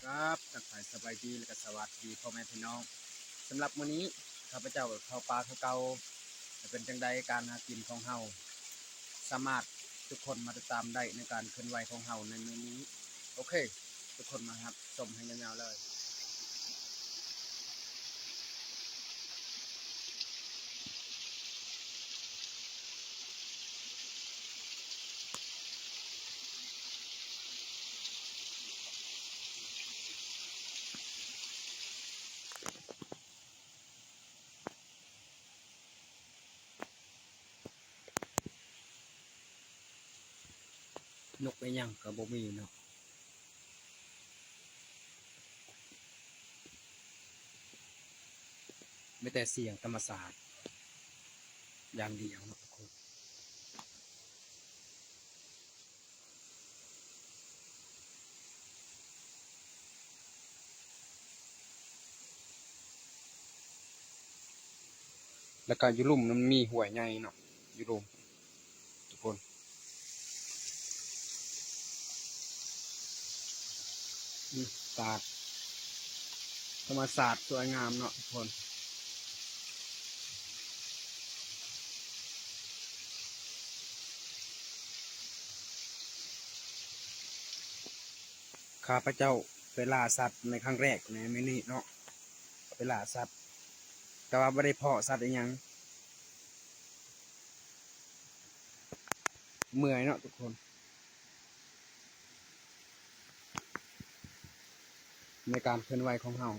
ຄັບ ທັກທາຍສະບາຍດີ ແລະກະສະຫວັດດີພໍ່ແມ່ພີ່ນ້ອງ. ສຳລັບມື້ນີ້ຂ້າພະເຈົ້າເຂົ້າປ່າຄືເກົ່າ. ຈະເປັນຈັ່ງໃດການຫາກິນຂອງເຮົາ? ສາມາດທຸກຄົນມາຕິດຕາມໄດ້ໃນການເຄື່ອນໄຫວຂອງເຮົາໃນມື້ນີ້. ໂອເຄ ທຸກຄົນມາຮັບຊົມໃຫ້ຍາວໆເລີຍ. ນົກອີ່ຫຍັງກະບໍ່ມີເນາະ ມີແຕ່ສຽງທຳມະຊາດຢ່າງດຽວເນາະທຸກຄົນ. ແລ້ວກະຢູ່ລຸ່ມມັນມີຫ້ວຍໃຫຍ່ເນາະ ຢູ່ລຸ່ມທຸກຄົນ. ອືມ ຕາດທຳມະຊາດສວຍງາມເນາະທຸກຄົນ. ຂ້າພະເຈົ້າໄປລ່າສັດໃນຄັ້ງແລກໃນມື້ນີ້ເນາະ ໄປລ່າສັດ ແຕ່ວ່າບໍ່ໄດ້ເພາະສັດອີ່ຫຍັງ. ເມື່ອຍເນາະທຸກຄົນ ໃນການເຄື່ອນໄຫວຂອງເຮົາ.